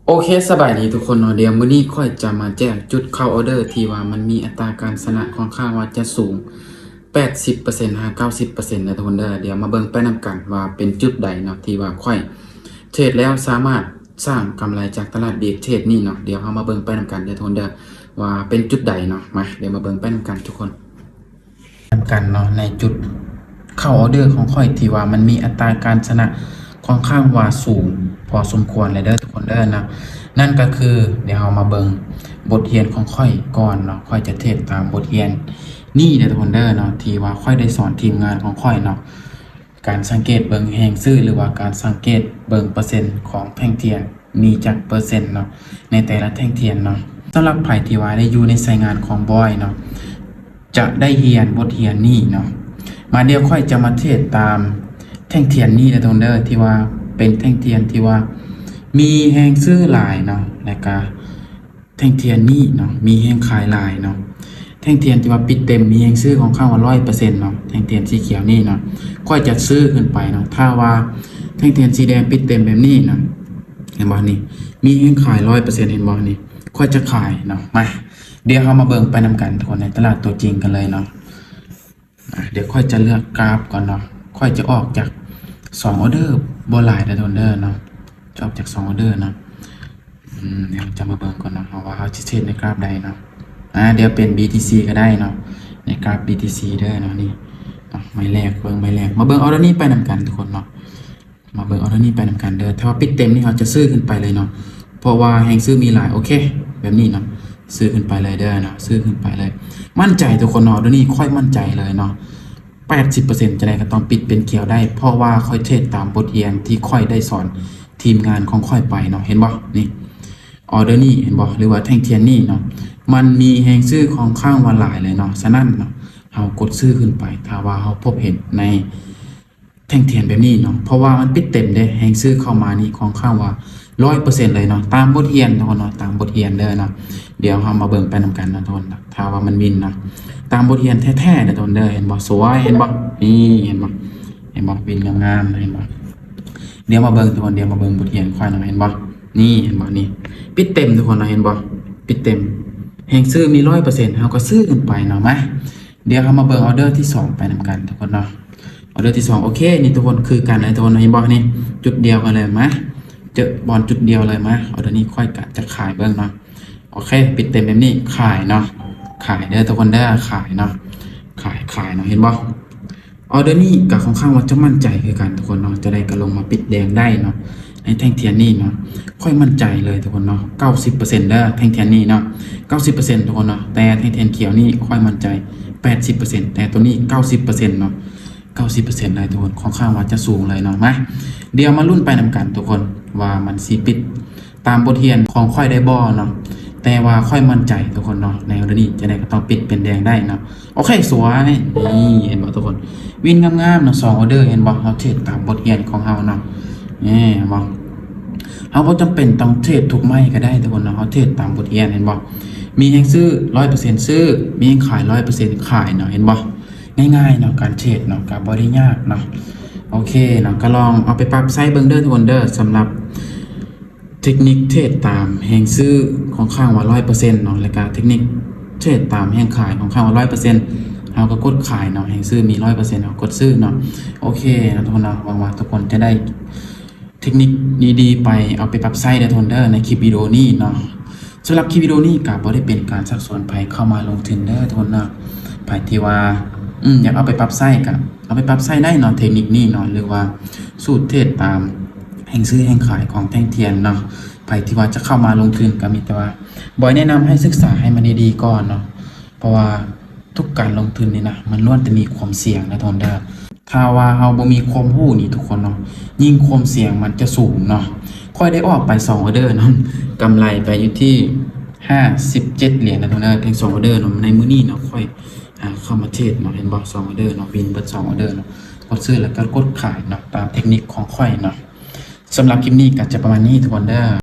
ໂອເຄ ສະບາຍດີທຸກຄົນເນາະ. ດຽວມື້ນີ້ຂ້ອຍຈະມາແຈ້ງຈຸດເຂົ້າອອເດີທີ່ວ່າມັນມີອັດຕາການຊະນະຂ້ອນຂ້າງວ່າຈະສູງ ແປດສິບເປີເຊັນຫາເກົ້າສິບເປີເຊັນເດີທຸກຄົນເດີ. ດຽວມາເບິ່ງໄປນຳກັນວ່າເປັນຈຸດໃດເນາະ ທີ່ວ່າຂ້ອຍເທຣດແລ້ວສາມາດສ້າງກຳໄລຈາກຕະຫຼາດ DXTrade ນີ້ເນາະ. ດຽວເຮົາມາເບິ່ງໄປນຳກັນເດີທຸກຄົນເດີ ວ່າເປັນຈຸດໃດເນາະ. ມາ ດຽວມາເບິ່ງໄປນຳກັນທຸກຄົນ. ນຳກັນເນາະ ໃນຈຸດເຂົ້າອອເດີຂອງຂ້ອຍທີ່ວ່າມັນມີອັດຕາການຊະນະຂ້ອນຂ້າງວ່າສູງພໍສົມຄວນເລີຍເດີທຸກຄົນເດີເນາະ. ນັ້ນກໍຄື ດຽວເຮົາມາເບິ່ງບົດຮຽນຂອງຂ້ອຍກ່ອນເນາະ. ຂ້ອຍຈະເທຣດຕາມບົດຮຽນນີ້ເດີທຸກຄົນເດີເນາະ ທີ່ວ່າຂ້ອຍໄດ້ສອນທີມງານຂອງຂ້ອຍເນາະ ການສັງເກດເບິ່ງແຮງຊື້ ຫຼືວ່າການສັງເກດເບິ່ງເປີເຊັນຂອງແທ່ງທຽນ ມີຈັກເປີເຊັນເນາະ ໃນແຕ່ລະແທ່ງທຽນເນາະ. ສຳລັບໃຜທີ່ວ່າໄດ້ຢູ່ໃນສາຍງານຂອງບອຍເນາະ ຈະໄດ້ຮຽນບົດຮຽນນີ້ເນາະ. ມາ ດຽວຂ້ອຍຈະມາເທຣດຕາມແທ່ງທຽນນີ້ເດີທຸກຄົນເດີ ທີ່ວ່າເປັນແທ່ງທຽນທີ່ວ່າມີແຮງຊື້ຫຼາຍເນາະ ແລະກະ ແທ່ງທຽນນີ້ເນາະ ມີແຮງຂາຍຫຼາຍເນາະ. ແທ່ງທຽນທີ່ວ່າປິດເຕັມມີແຮງຊື້ຂ້ອນຂ້າງວ່າຮ້ອຍເປີເຊັນເນາະ ແທ່ງທຽນສີຂຽວນີ້ເນາະ. ຂ້ອຍຈະຊື້ຂຶ້ນໄປເນາະ ຖ້າວ່າແທ່ງທຽນສີແດງປິດເຕັມແບບນີ້ເນາະ ເຫັນບໍ່ນີ້ ມີແຮງຂາຍຮ້ອຍເປີເຊັນ ເຫັນບໍ່ນີ້ ຂ້ອຍຈະຂາຍເນາະ. ມາ ດຽວເຮົາມາເບິ່ງໄປນຳກັນທຸກຄົນ ໃນຕະຫຼາດຕົວຈິງກັນເລີຍເນາະ. ອາ ດຽວຂ້ອຍຈະເລືອກກຣາຟກ່ອນເນາະ. ຂ້ອຍຈະອອກຈາກສອງອອເດີ ບໍ່ຫຼາຍເດີທຸກຄົນເດີເນາະ ຈະອອກຈາກສອງອອເດີເນາະ. ອືມ ດຽວເຮົາຈະມາເບິ່ງກ່ອນເນາະ ເຮົາວ່າເຮົາຊິເທຣດໃນກຣາຟໃດເນາະ. ອາ ດຽວເປັນ BTC ກໍໄດ້ເນາະ ໃນກຣາຟ BTC ເດີເນາະ. ນີ້ເນາະ ໄມ້ແລກ ເບິ່ງໄມ້ແລກ ມາເບິ່ງອອເດີນີ້ໄປນຳກັນທຸກຄົນເນາະ. ມາເບິ່ງອອເດີນີ້ໄປນຳກັນເດີ ຖ້າວ່າປິດເຕັມນີ້ເຮົາຈະຊື້ຂຶ້ນໄປເລີຍເນາະ ເພາະວ່າແຮງຊື້ມີຫຼາຍ. ໂອເຄ ແບບນີ້ເນາະ ຊື້ຂຶ້ນໄປເລີຍເດີເນາະ ຊື້ຂຶ້ນໄປເລີຍ. ໝັ້ນໃຈທຸກຄົນເນາະ ອອເດີນີ້ຂ້ອຍໝັ້ນໃຈເລີຍເນາະ ແປດສິບເປີເຊັນ ຈັ່ງໃດກໍຕ້ອງປິດເປັນຂຽວໄດ້ ເພາະວ່າຂ້ອຍເທຣດຕາມບົດຮຽນທີ່ຂ້ອຍໄດ້ສອນທີມງານຂອງຂ້ອຍໄປເນາະ. ເຫັນບໍ່ນີ້ ອອເດີນີ້ ເຫັນບໍ່ ຫຼືວ່າແທ່ງທຽນນີ້ເນາະ ມັນມີແຮງຊື້ຂ້ອນຂ້າງວ່າຫຼາຍເລີຍເນາະ. ສະນັ້ນເນາະ ເຮົາກົດຊື້ຂຶ້ນໄປ ຖ້າວ່າເຮົາພົບເຫັນໃນ ແທ່ງທຽນແບບນີ້ເນາະ ເພາະວ່າມັນປິດເຕັມເດ້ ແຮງຊື້ເຂົ້າມານີ້ຂ້ອນຂ້າງວ່າຮ້ອຍເປີເຊັນເລີຍເນາະ ຕາມບົດຮຽນເນາະ ຕາມບົດຮຽນເດີເນາະ. ດຽວເຮົາມາເບິ່ງໄປນຳກັນເນາະທຸກຄົນ ຖ້າວ່າມັນວິນເນາະ ຕາມບົດຮຽນແທ້ໆເນາະທຸກຄົນເດີ. ເຫັນບໍ່ ສວຍ ເຫັນບໍ່ ນີ້ ເຫັນບໍ່ ເຫັນບໍ່ ວິນງາມໆ ເຫັນບໍ່. ດຽວມາເບິ່ງທຸກຄົນ ດຽວມາເບິ່ງບົດຮຽນຂ້ອຍເນາະ ເຫັນບໍ່ ນີ້ ເຫັນບໍ່ ນີ້ ປິດເຕັມທຸກຄົນເນາະ ເຫັນບໍ່ ປິດເຕັມ ແຮງຊື້ມີຮ້ອຍເປີເຊັນ ເຮົາກໍຊື້ຂຶ້ນໄປເນາະ. ມາ ດຽວເຮົາມາເບິ່ງອອເດີທີສອງໄປນຳກັນທຸກຄົນເນາະ. ອອເດີທີສອງ ໂອເຄ ນີ້ທຸກຄົນ ຄືກັນເລີຍທຸກຄົນ ເຫັນບໍ່ນີ້ ຈຸດດຽວກັນເລີຍ. ມາ ເຈີບ່ອນຈຸດດຽວເລີຍ. ມາ ອອເດີນີ້ຂ້ອຍກະຈະຂາຍເບິ່ງເນາະ. ໂອເຄ ປິດເຕັມແບບນີ້ ຂາຍເນາະ ຂາຍເດີທຸກຄົນເດີ ຂາຍເນາະ ຂາຍ ຂາຍເນາະ. ເຫັນບໍ່ ອອເດີນີ້ກະຂ້ອນຂ້າງວ່າຈະໝັ້ນໃຈຄືກັນທຸກຄົນເນາະ ຈັ່ງໃດກະລົງມາປິດແດງໄດ້ເນາະ. ໃນແທ່ງທຽນນີ້ເນາະ ຂ້ອຍໝັ້ນໃຈເລີຍທຸກຄົນເນາະ ເກົ້າສິບເປີເຊັນເດີ ແທ່ງທຽນນີ້ເນາະ ເກົ້າສິບເປີເຊັນທຸກຄົນເນາະ. ແຕ່ແທ່ງທຽນຂຽວນີ້ຂ້ອຍໝັ້ນໃຈແປດສິບເປີເຊັນ ແຕ່ໂຕນີ້ເກົ້າສິບເປີເຊັນເນາະ ເກົ້າສິບເປີເຊັນເລີຍທຸກຄົນ. ຂ້ອນຂ້າງວ່າຈະສູງເລີຍເນາະ. ມາ ດຽວມາລຸ້ນໄປນຳກັນທຸກຄົນ ວ່າມັນຊິປິດຕາມບົດຮຽນຂອງຂ້ອຍໄດ້ບໍ່ເນາະ. ແຕ່ວ່າຂ້ອຍໝັ້ນໃຈທຸກຄົນເນາະ ໃນອອເດີນີ້ຈັ່ງໃດກໍຕ້ອງປິດເປັນແດງໄດ້ເນາະ. ໂອເຄ ສວຍ ນີ້ ເຫັນບໍ່ທຸກຄົນ ວິນງາມໆເນາະ ສອງອອເດີ ເຫັນບໍ່ ເຮົາເທຣດຕາມບົດຮຽນຂອງເຮົາເນາະ. ນີ້ ເຫັນບໍ່ ເຮົາບໍ່ຈຳເປັນຕ້ອງເທຣດທຸກໄມ້ກໍໄດ້ທຸກຄົນເນາະ ເຮົາເທຣດຕາມບົດຮຽນ ເຫັນບໍ່. ມີແຮງຊື້ຮ້ອຍເປີເຊັນຊື້ ມີແຮງຂາຍຮ້ອຍເປີເຊັນຂາຍເນາະ ເຫັນບໍ່. ງ່າຍໆເນາະ ການເທຣດເນາະ ກະບໍ່ໄດ້ຍາກເນາະ. ໂອເຄເນາະ ກໍລອງເອົາໄປປັບໃຊ້ເບິ່ງເດີທຸກຄົນເດີ ສຳລັບ ເທັກນິກເທຣດຕາມແຮງຊື້ຂ້ອນຂ້າງວ່າຮ້ອຍເປີເຊັນເນາະ ແລ້ວກະເທັກນິກເທຣດຕາມແຮງຂາຍຂ້ອນຂ້າງວ່າຮ້ອຍເປີເຊັນ ເຮົາກໍກົດຂາຍເນາະ. ແຮງຊື້ມີຮ້ອຍເປີເຊັນ ເຮົາກົດຊື້ເນາະ. ໂອເຄເນາະທຸກຄົນເນາະ ຫວັງວ່າທຸກຄົນຈະໄດ້ເທັກນິກດີໆໄປເອົາໄປປັບໃຊ້ເດີທຸກຄົນເດີ ໃນຄລິບວິດີໂອນີ້ເນາະ. ສຳລັບຄລິບວິດີໂອນີ້ກໍບໍ່ໄດ້ເປັນການຊັກຊວນໃຜເຂົ້າມາລົງທຶນເດີທຸກຄົນເນາະ. ໃຜທີ່ວ່າ ອືມ ຢາກເອົາໄປປັບໃຊ້ກໍເອົາໄປປັບໃຊ້ໄດ້ເນາະ ເທັກນິກນີ້ເນາະ ຫຼືວ່າສູດເທຣດຕາມ ແຮງຊື້ແຮງຂາຍຂອງແທ່ງທຽນເນາະ. ໃຜທີ່ວ່າຈະເຂົ້າມາລົງທຶນກໍມີແຕ່ວ່າ ບອຍແນະນຳໃຫ້ສຶກສາໃຫ້ມັນດີໆກ່ອນເນາະ ເພາະວ່າທຸກການລົງທຶນນີ້ນະ ມັນລ້ວນແຕ່ມີຄວາມສ່ຽງນະທຸກຄົນເດີ. ຖ້າວ່າເຮົາບໍ່ມີຄວາມຮູ້ນີ້ທຸກຄົນເນາະ ຍິ່ງຄວາມສ່ຽງມັນຈະສູງເນາະ. ຂ້ອຍໄດ້ອອກໄປສອງອອເດີເນາະ ກຳໄລໄປຢູ່ທີ່ຫ້າສິບເຈັດຫຼຽນນະທຸກຄົນເດີ ທັງສອງອອເດີເນາະ. ໃນມື້ນີ້ເນາະ ຂ້ອຍ ອ່າ ເຂົ້າມາເທຣດເນາະ ເຫັນບໍ່ ສອງອອເດີເນາະ ວິນເບິດສອງອອເດີເນາະ. ກົດຊື້ແລ້ວກໍກົດຂາຍເນາະ ຕາມເທັກນິກຂອງຂ້ອຍເນາະ. ສຳລັບຄລິບນີ້ກໍຈະປະມານນີ້ທຸກຄົນເດີ.